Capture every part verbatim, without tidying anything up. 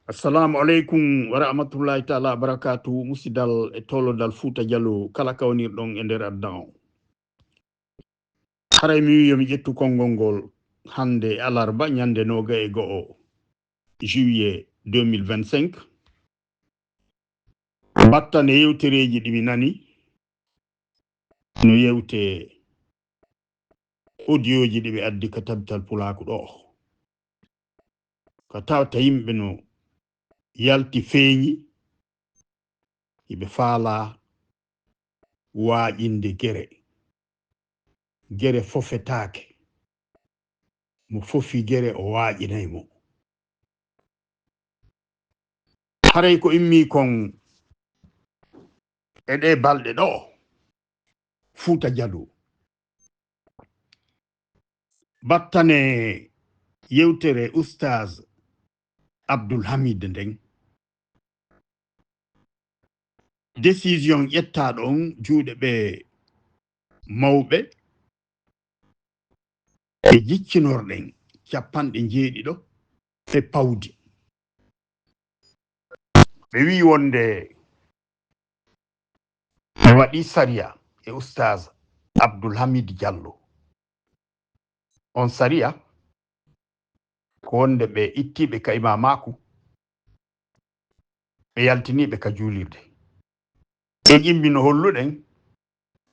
Assalamu aleykum wa rahmatullahi taala wa barakatuhu, musidal e tolodal Fuuta Jaloo, kala kawnirɗon e nder aduna on. Haray mi wi'i yo mi ƴettu konngol ngol hannde e alarba, ñannde noogay e go'o juillet deux mille vingt-cinq. Battane yewtereeji ɗi mi nani, no yewte audiooji ɗi ɓe addi ka tabital pulaaku ɗoo. Ka tawta yimɓe no yalti feeñi, hiɓe faalaa waaƴinde gere. Gere fofetaake. Mo fofi gere, o waaƴinay mo. Haray ko immii kon e ɗee balɗe ɗoo, Fuuta Jaloo. Battane yewtere Oustaz Abdoul Hamid nden, décision ƴettaaɗo on juuɗe ɓe mawɓe e jiccinorɗen capanɗe njeeɗiɗo e pawdi. Ɓe wi'i wonde ɓe waɗi sariya e Oustaz Abdoul Hamid Diallo. On sariya ko wonde ɓe ittiiɓe ka imaamaaku, ɓe yaltiniiɓe ka juulirde. En immi no holluɗen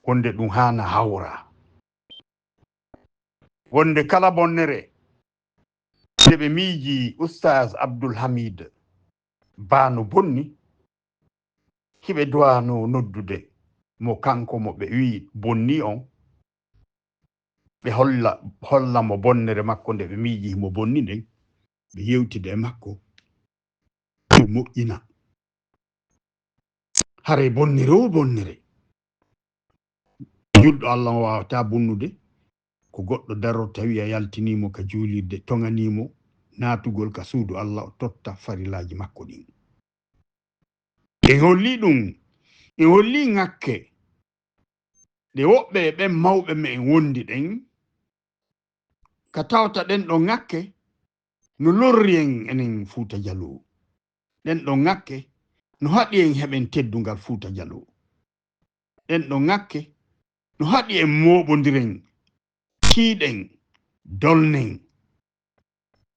wonde ɗum haana hawra. Wonde kala bonnere nde ɓe miiji Oustaz Abdoul Hamid Ba no bonni, hiɓe duwano noddude mo, kanko mo ɓe wi'i bonni on, ɓe holla, holla mo bonnere makko nde ɓe miiji himo bonni nden, ɓe yewtida e makko, ɓe moƴƴina. Haray bonnere o bonnere, julɗo Allah on waawataa bonnude. Ko goɗɗo darorta wi'a yaltinii mo ka juulirde, toŋanii mo naatugol ka suudu Allah, o totta farillaaji makko ɗin. En holli ɗum, en holli ŋakke ɗe woɓɓe e ɓen mawɓe me'en wondi ɗen, ka tawta ɗen ɗon ŋakke no lorri en enen Fuuta Jaloo. Ɗen ɗon ŋakke no haɗi en heɓen teddungal Fuuta Jaloo. Ɗen ɗon ŋakke no haɗi en mooɓondiren, tiiɗen, dolnen,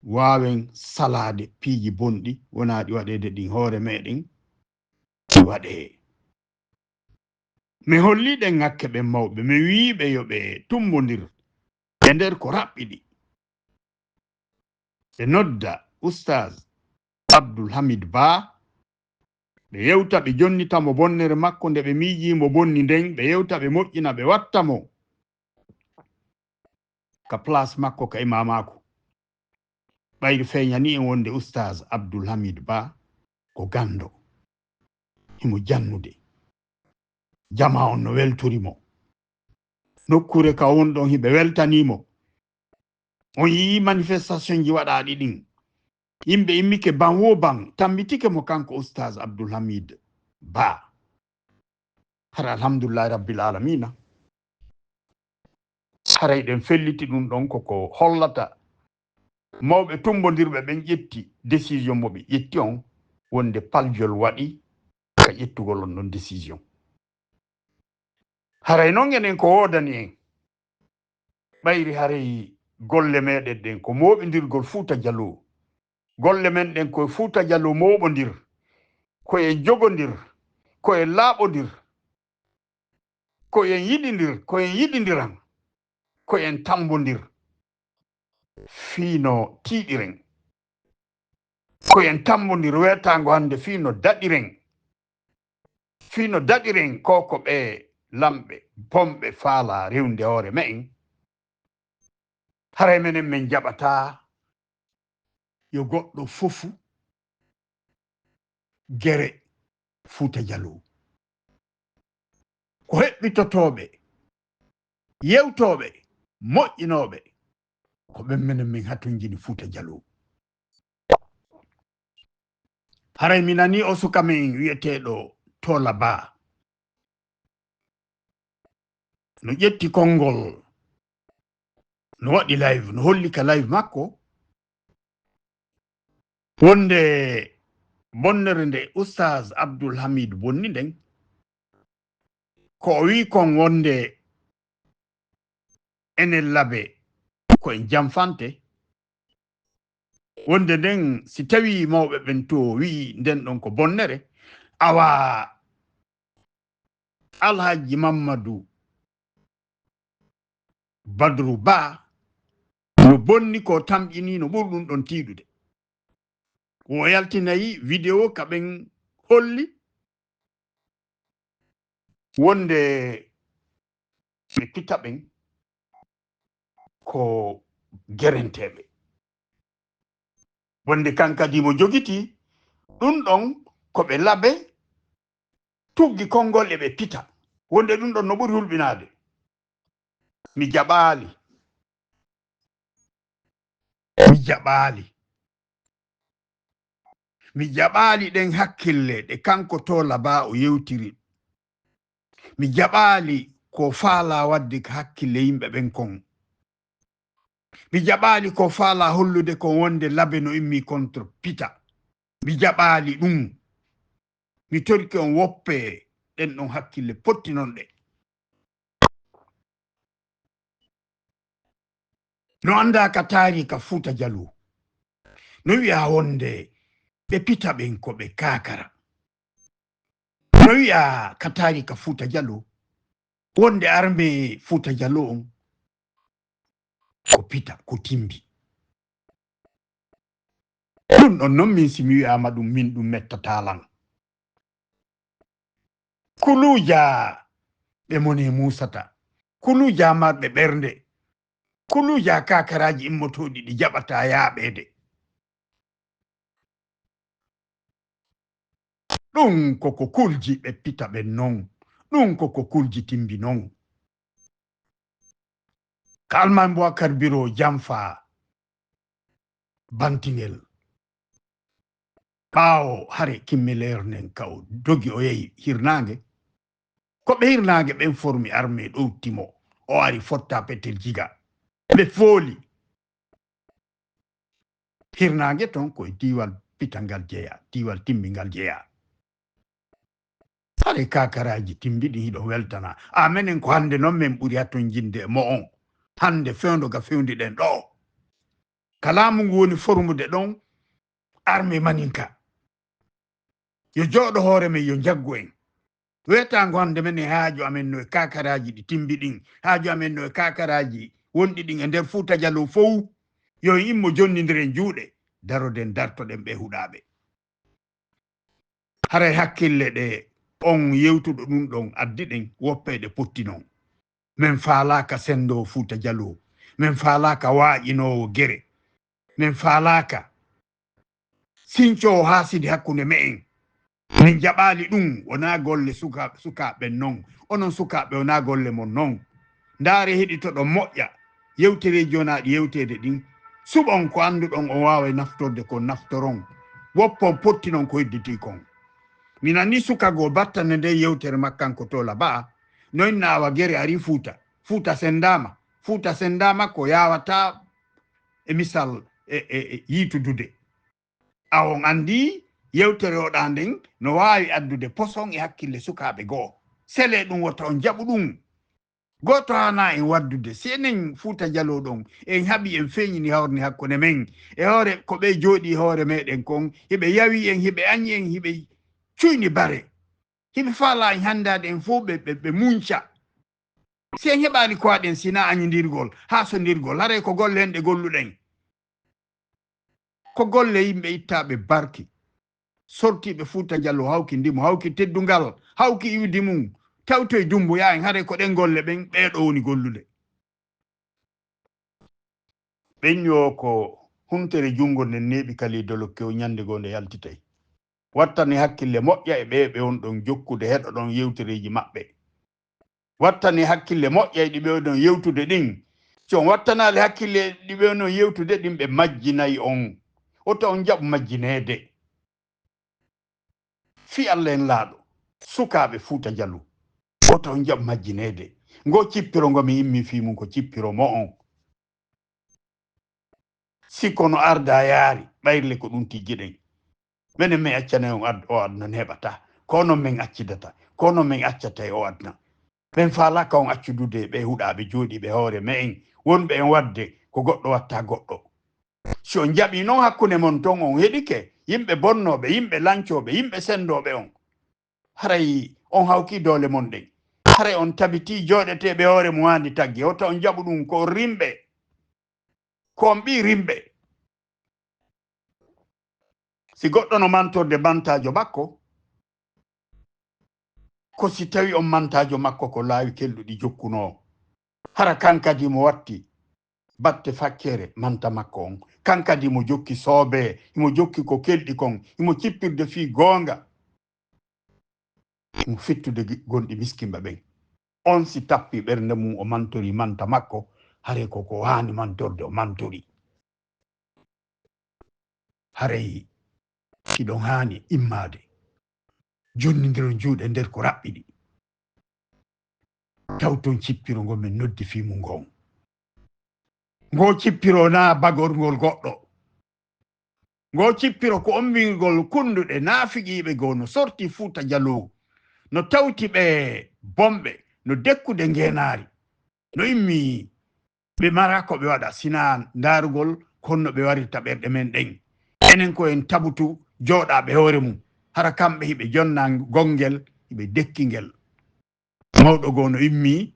waawen salaade piiji bonɗi wonaa ɗi waɗeede ɗin hoore meɗen, ɗi waɗee. Mi holli ɗen ŋakke ɓen mawɓe, mi wi'i ɓe yo ɓe tummbondir e nder ko raɓɓiɗi. Ɓe nodda Oustaz Abdoul Hamid Ba, ɓe yewta, ɓe jonnita mo bonnere makko nde ɓe miijii mo bonni nden, ɓe yewta, ɓe moƴƴina, ɓe watta mo ka place makko ka imaamaaku. Ɓayri feeñani en wonde Oustaz Abdoul Hamid Ba ko ganndo, himo jannude. Jamaa on no weltori mo. Nokkuure ka won ɗon, hiɓe weltanii mo. On yi'ii manifestationji waɗaaɗi ɗin. Yimɓe immike ban wo ban, tammitike mo kanko Oustaz Abdoul Hamid Ba. Hara alhamdulillahi rabbil alamina. Haray ɗen felliti ɗum ɗon ko ko hollata mawɓe tummbondirɓe ɓen ƴetti décision mo ɓe ƴetti on, wonde paljol waɗi ka ƴettugol on ɗon décision. Haray non enen ko woodani en, ɓayri haray golle meɗen ɗen ko mooɓindirgol Fuuta Jaloo. Golle men ɗen ko e Fuuta Jaloo mooɓondir, ko en jogondir, ko en laaɓondir, ko en yiɗindir, ko en yiɗindiran, ko en tammbondir fii no tiiɗiren. Ko en tammbondir weetaango hannde fii no daɗiren. Fii no daɗiren ko ko ɓee lamɓe bonɓe faalaa rewnude hoore me'en. Haray menen men jaɓataa yo goɗɗo fofu gere Fuuta Jaloo. Ko heɓɓitotooɓe, yewtooɓe, moƴƴinooɓe, ko ɓen menen men hatonjini Fuuta Jaloo. Haray mi nanii o suka men wi'eteeɗo Toola Ba no ƴetti konngol, no waɗi live, no holli ka live makko wonde Bonnere nde Ustaaz Abdul Hamid bonni nden, ko o wi'i kon wonde enen Labe ko en janfante, wonde nden si tawii mawɓe ɓen to wi'i nden ɗon ko bonnere, awa Alhaji Mammadu Badru Ba no bonni ko tamƴini no ɓuri ɗum ɗon tiiɗude. Wo yaltinayi video ka ɓen holli wonde ɓe pita ɓen ko gerenteeɓe. Wonde kan kadi mo jogiti ɗum ɗon ko ɓe Labe tuggi konngol e ɓe pita. Wonde ɗum ɗon no ɓuri hulɓinaade. Mi jaɓaali. Mi jaɓaali. Mi jaɓaali ɗen hakkille ɗe kanko Toola Ba o yewtiri. Mi jaɓaali ko faalaa waɗde ka hakkille yimɓe ɓen kon. Mi jaɓaali ko faalaa hollude kon wonde Labe no immii contre pita. Mi jaɓaali ɗum. Mi torike on woppee ɗen ɗon hakkille pottinon ɗe. No anndaa ka taariika Fuuta Jaloo. No wi'aa wonde ɓe pita ɓen ko ɓe kaakara. No wi'aa ka taariika Fuuta Jaloo wonde armee Fuuta Jaloo on ko pita, ko timbi. Ɗum ɗon non min si mi wi'aama ɗum min ɗum mettataa lan. Kuluuja ɓe mone muusata. Kuluuja marɓe ɓernde. Kuluuja kaakaraaji immotooɗi ɗi jaɓataa yaaɓeede. Ɗum ko ko kulji ɓe pita ɓen non. Ɗum ko ko kulji timbi non. Ka Almaami Bubakar Biro janfaa bantingel. Ɓaawo hare Kimmileer nden ka o dogi o yehi hirnaange. Ko ɓe hirnaange ɓen formi armee ɗowti mo. O ari fotta Petel Jiga. Ɓe fooli. Hirnaange ton ko e diiwal pita ngal jeyaa, diiwal timbi ngal jeyaa. Hare kaakaraaji timbi ɗin hiɗon weltana. A menen ko hannde non men ɓuri hatonjinde e mo'on. Hannde fewndo ga fewndi ɗen ɗoo. Ka laamu ngu woni formude ɗon armee maninka. Yo jooɗo hoore men, yo njaggu en. Weetaango hannde men e haaju amen no e kaakaraaji ɗi timbi ɗin. Haaju amen no e kaakaraaji wonɗi ɗin e nder Fuuta Jaloo fow. Yo en immo jonnindiren juuɗe, daroden dartoɗen ɓee huɗaaɓe. Haray hakkille ɗe on yewtuɗo ɗum ɗon addi ɗen, woppee ɗe potti non. Men faalaaka senndoowo Fuuta Jaloo. Men faalaaka waaƴinoowo gere. Men faalaaka sincoowo haasidi hakkunde me'en. Min jaɓaali ɗum, wonaa golle suka-, sukaaɓe non. Onon sukaaɓe, wonaa golle mon non. Ndaare, heɗitoɗon moƴƴa. Yewtereeji wonaa ɗi yewteede ɗin. Suɓon ko annduɗon on waaway naftorde kon, naftoron. Woppon pottinon ko hedditii kon. Mi nanii suka goo battane nde yewtere makko kanko Toola Ba. No inna awa gere ari Fuuta. Fuuta senndaama. Fuuta senndaama ko yaawataa e misal e, e, e yiitudude. A on anndi yewtere oɗaa nden no waawi addude poson e hakkille sukaaɓe goo. Selee ɗum wota on jaɓu ɗum. Gooto haanaa en waddude. Si enen Fuuta Jaloo ɗon, en haɓi en feeñini hawrni hakkunde men. E hoore ko ɓe jooɗii hoore meɗen kon, hiɓe yawi en, hiɓe añi en, hiɓe cuyni bare. Hiɓe faalaa en hanndaade en fof ɓe, ɓe, ɓe munca. Si en heɓaali ko waɗen, si naa añindirgol, haasondirgol, haray ko golle en ɗe golluɗen. Ko golle yimɓe ittaaɓe barki, sortiiɓe Fuuta Jaloo, hawki ndimu, hawki teddungal, hawki iwdi mum, tawtoy Dummbuyaa en, haray ko ɗen golle ɓen, ɓee ɗoo woni gollude. Ɓen yo ko huntere junngo nden neeɓi Kaliidolo Kew ñannde goo nde yaltitay. Wattane hakkille moƴƴa e ɓee ɓe on ɗon jokkude heɗoɗon yewtereeji maɓɓe. Wattane hakkille moƴƴa e ɗi ɓe on ɗon yewtude ɗin. Si on wattanaali hakkille e ɗi ɓe on ɗon yewtude ɗin, ɓe majjinay on. Wota on jaɓu majjineede. Fii Alla en laaɗo, sukaaɓe Fuuta Jaloo, wota on jaɓu majjineede. Ngoo cippiro ngo mi immi fii mum ko cippiro mo'on. Si kono ardaa yaari, ɓayrle ko ɗum tijjiɗen. Menen mi accanay on ad-, o aduna ne heɓata. Ko non men accidata. Ko non men accata e o aduna. Men faalaka on accudude ɓe huɗaaɓe jooɗiiɓe hoore me'en, wonɓe en waɗde ko goɗɗo watta goɗɗo. Si on jaɓii non hakkunde mon ton, on heɗike yimɓe bonnooɓe, yimɓe lancooɓe, yimɓe sendooɓe on, haray on hawkii doole mon ɗen. Haray on tabitii jooɗeteeɓe hoore mum haandi tagge. Wota on jaɓu ɗum ko on rimɓe. Ko on ɓii rimɓe. Si goɗɗo no mantorde mantaajo makko, ko si tawi on mantaajo makko ko laawi kelɗuɗi jokkunoo. Hara kan kadi mo watti batte fakkere manta makko on. Kan kadi mo jokki soobe, himo jokki ko kelɗi kon, himo cippirde fii goonga. Himo fittude gi-, gonɗi miskinɓe ɓen. On si tappi ɓernde mum o mantori manta makko, hare ko ko haani mantorde o mantori. Haray hiɗon haani immaade, jonnindiron juuɗe nder ko raɓɓiɗi. Tawton cippiro ngo min noddi fii mum ngon. Ngo cippiro naa bagorngol goɗɗo. Ngo cippiro ko ommbirgol kunnduɗe naafiqiiɓe goo no sorti Fuuta Jaloo, no tawti ɓe bomɓe, no dekkude ngeenaari. No immi ɓe mara ko ɓe waɗa, sinaa ndaarugol ko honno ɓe warirta ɓerɗe men ɗen. Enen ko en tabutu jooɗaaɓe hoore mum. Hara kamɓe hiɓe jonna gonngel, hiɓe dekki ngel. Mawɗo goo no immi,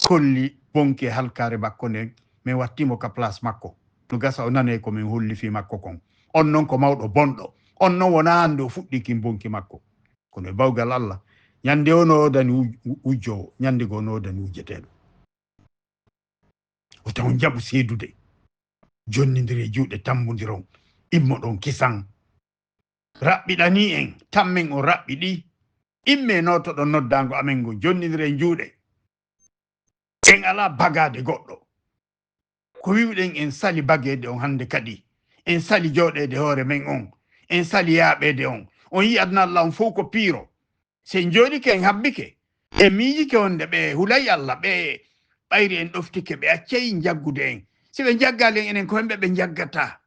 kolli bonki e halkaare makko nden, min watti mo ka place makko. No gasa o nanay ko min holli fii makko kon. On non ko mawɗo bonɗo. On non wonaa hannde o fuɗɗii kin bonki makko. Kono e bawgal Alla, ñande o no woodani wuj-, wujjoowo, ñande goo no woodani wujjeteeɗo. Wota on jaɓu seedude. Jonnindire juuɗe, tammbondiron. Immoɗon kisan. Raɓɓiɗanii en, tammen on raɓɓiɗii. Immee nootoɗon noddaango amen ngon, jonnindiren juuɗe. En alaa bagaade goɗɗo. Ko wi'uɗen en sali bageede on hannde kadi. En sali jooɗeede hoore men on. En sali yaaɓeede on. On yi'at na Alla on fow ko piiro. Si en jooɗike en habbike. En miijike wonde ɓe hulay Alla, ɓe ɓayri en ɗoftike, ɓe accay njaggude en. Si ɓe njaggaali en, enen ko hemɓe ɓe njaggata.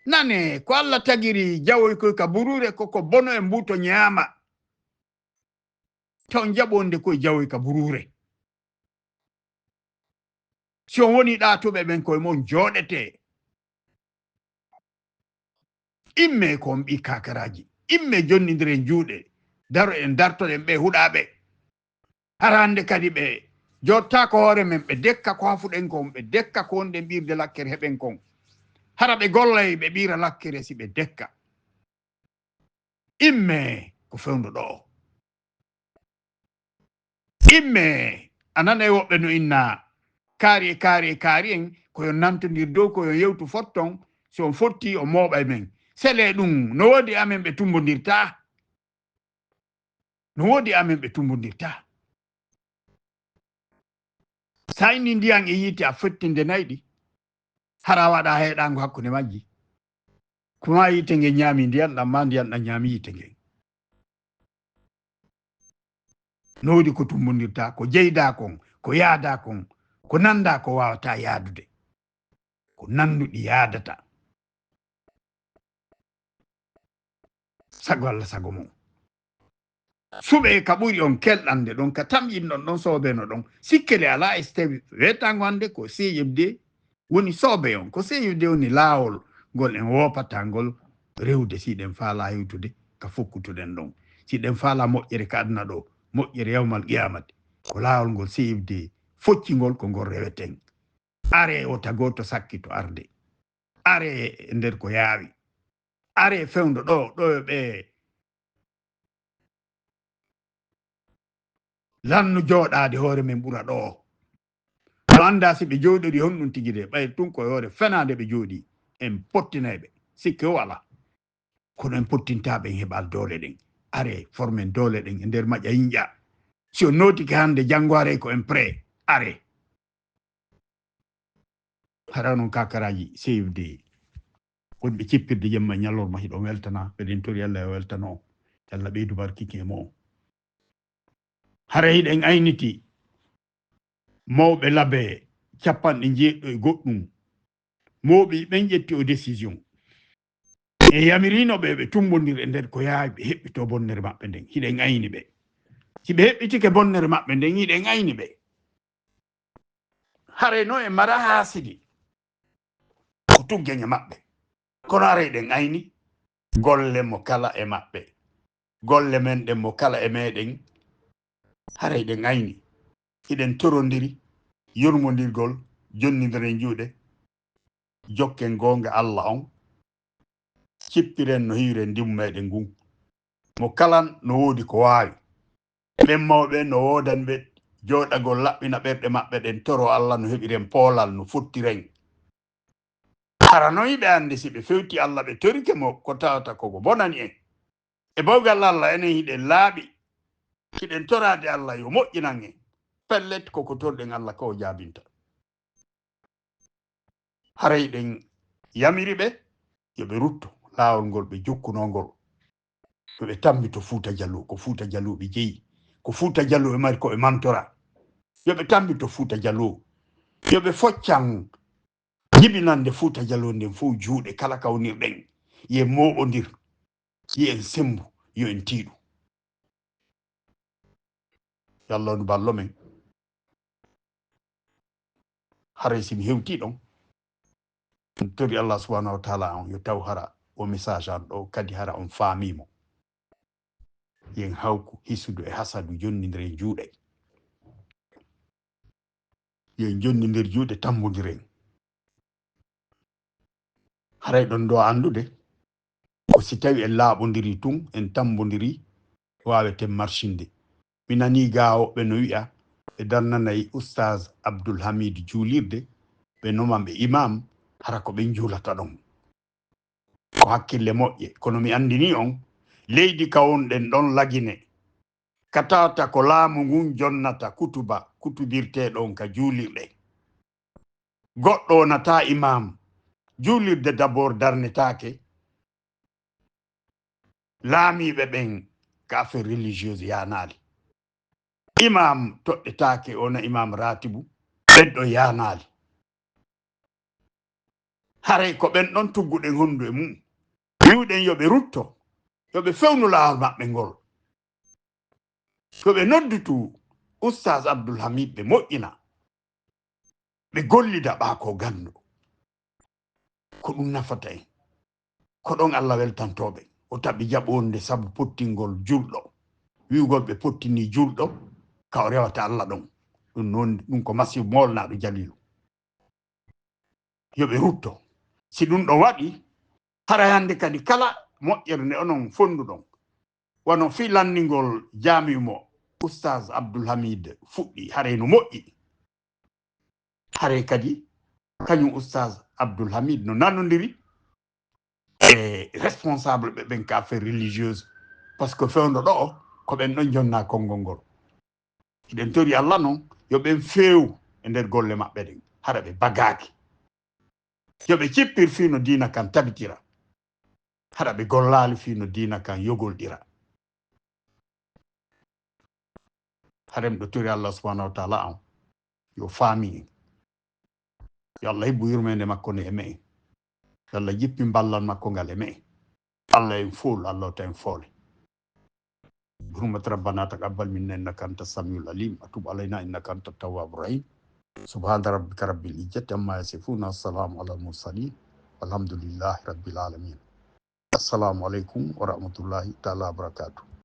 Nane, ko Alla tagiri jawoy koy ka buruure, ko ko bono e mbuuto ñaama. Taw jaɓonde koy jawoy ka buruure. Si on woni ɗaatuɓe ɓen koye mon jooɗete. Imme ko on ɓii kakaraaji. Imme jonnindiren juuɗe. Daro en dartoɗen ɓe huɗaaɓe. Hara hannde kadi ɓe jottaako hoore men, ɓe dekka ko hafuɗen kon, ɓe dekka ko wonɗen ɓiirde lakkere heɓen kon. Hara ɓe gollay ɓe ɓiira lakkere si ɓe dekka. Imme ko fewndo ɗo. Imme, a nanay woɓɓe no inna kaari e kaari e kaari en, ko yo nantondir dow, ko yo yewtu fotton, si on fotti, o mooɓay men. Sele ɗum, no woodi amen ɓe tumbondirta. No woodi amen ɓe tumbondirta. Sa inni ndiyan e yiite a fottinde nayɗi, hara waɗa heeɗaango hakkunde majji. Kuma yiite ngen ñaami ndiyan ɗan, ma ndiyan ɗan ñaami yiite ngen. No woodi ko tumbondirta, ko jeyda kon, ko yaada kon, ko nanda ko wawata yaadude. Ko nanduɗi yaadata. Sago Alla, sago mon. Suɓe ka ɓuri on kelɗande ɗon, ka tamƴinɗon ɗon, soobeno ɗon. Sikkele alaa, e so tawi weetango hannde ko C F D woni soobe on. Ko C F D woni laawol ngol en woopata ngol rewde, si ɗen faala hewtude ka fokkutuɗen ɗon. Si ɗen faala moƴƴere ka aduna ɗo, moƴƴere yawmal qiyamati, ko laawol ngol C F D foccingol ko ngol reweten. Are wota gooto sakkito arde. Are e nder ko yaawi. Are fewndo ɗo, ɗo e ɓe lanno jooɗaade hoore men ɓura ɗo. Mo anndaa si ɓe jooɗori honɗum tigi de, ɓay tun ko e hoore fenaande ɓe jooɗi. En pottinay ɓe. Sikke o alaa. Kono en pottintaa ɓe en heɓal doole ɗen. Are, formen doole ɗen e nder maƴa yinƴa. Si on nootike hannde, janngo haray ko en prêt. Are. Hara non kakaraaji C F D. Wonɓe cippirde jemma e ñalorma, hiɗon weltana, ɓeɗen tori Alla yo weltano. Alla ɓeydu barkike e mo'on. Hara hiɗen ayniti mawɓe labe capanɗe njeeɗiɗo e goɗɗum. Mawɓe ɓen ƴetti o décision. E yamirino ɓe, ɓe tumbondir e nder ko yaawi, ɓe heɓɓito bonnere maɓɓe nden. Hiɗen ayni ɓe. Si ɓe heɓɓitike bonnere maɓɓe nden, hiɗen ayni ɓe. Haray no e mara haasidi. Ko tuggeŋe maɓɓe. Kono haray ɗen ayni golle mo kala e maɓɓe. Golle men ɗen mo kala e meɗen. Haray ɗen ayni. Hiɗen torondiri yurmondirgol, jonnindiren juuɗe. Jokken goonga Alla on. Cippiren no hiwiren ndimu meɗen ngun. Mo kala no woodi ko waawi. Ɓen mawɓe no woodani ɓe jooɗagol laɓɓina ɓerɗe maɓɓe ɗen, toro Alla no heɓiren poolal no fottiren. Hara non hiɓe anndi si ɓe fewti Alla, ɓe torike mo ko tawata ko ko bonani en. E bawgal Alla, enen hiɗen laaɓi, hiɗen toraade Alla yo moƴƴinan en. Pellet, ko ko torɗen Alla ko o jaabinta. Haray ɗen yamiri ɓe yo ɓe rutto laawol ngol ɓe jokkunoo ngol. Yo ɓe tammbito Fuuta Jaloo, ko Fuuta Jaloo ɓe jeyi, ko Fuuta Jaloo ɓe mari ko ɓe mantora. Yo ɓe tammbito Fuuta Jaloo, yo ɓe foccan jibinannde Fuuta Jaloo nden fow juuɗe kala kawnirɗen, yo en mooɓondir, yo en semmbu, yo en tiiɗu. Yo Alla on ballo men. Haray si mi hewtii ɗon, mi tori Allah subhanahu wa taala on yo taw hara o message an ɗo kadi hara on faamii mo. Yen hawku hisudu e hasadu, jonnindire juuɗe. Yen jonnindir juuɗe, tambondiren. Haray ɗon ɗo anndude ko si tawi en laaɓondiri tun, en tambondiri, waaweten marcinde. Mi nanii gaa woɓɓe no wi'a ɓe darnanay Ustaaz Abdul Hamid juulirde, ɓe noman ɓe imam, hara ko ɓen juulata ɗon. Ko hakkille moƴƴe, kono mi anndinii on, leydi ka wonɗen ɗon Lagine, ka tawata ko laamu ngun jonnata kutuba, kutubirtee ɗon ka juulirɗe. Goɗɗo wonataa imam, juulirde d'abord darnetaake, laamiiɓe ɓen ka affaire religieuse yaanaali. Imam toɗɗetaake, wona imam raatibu, ɓen ɗon yaanaali. Haray ko ɓen ɗon tugguɗen hondu e mum. Wi'uɗen yo ɓe rutto, yo ɓe fewnu laawol maɓɓe ngol. Ko ɓe noddutu Ustaaz Abdul Hamid, ɓe moƴƴina, ɓe gollida ɓaa ko ganndo. Ko ɗum nafata en. Ko ɗon Allah weltantoo ɓe. O taɓi jaɓoonde sabu pottingol julɗo. Wi'ugol ɓe pottinii julɗo, ka o rewata Allah ɗon. Ɗum noon, ɗum ko masiibo moolnaaɗo Jaliilu. Yo ɓe rutto. Si ɗum ɗon waɗi, haray hannde kadi kala moƴƴere nde onon fonnduɗon, wano fii lanndingol jaamiu mo Ustaaz Abdul Hamid fuɗɗi, haray no moƴƴi. Haray kadi, kañum Ustaaz Abdul Hamid no nanondiri e responsable ɓe ɓen ka affaire religieuse, parce que fewndo ɗo, ko ɓen ɗon jonnaa konngol ngol. Hiɗen tori Allah non, yo ɓen feewu e nder golle maɓɓe ɗen, hara ɓe bagaaki. Yo ɓe cippir fii no diina kan tabitira, hara ɓe gollaali fii no diina kan yogolɗira. Hara miɗo tori Allah subhanahu wa taala on, yo faami en. Yo Allah hibbu yurmeende makko nde e me'en. Yo Allah jippi ballal makko ngal e me'en. Allah en fool, Allah ta en foole. بحرمة ربنا تقبل منا إنك أنت السميع العليم، وتب علينا إنك أنت التواب الرحيم. سبحان ربك رب العزة عما يصفون، والسلام على المرسلين، والحمد لله رب العالمين. السلام عليكم ورحمة الله تعالى وبركاته.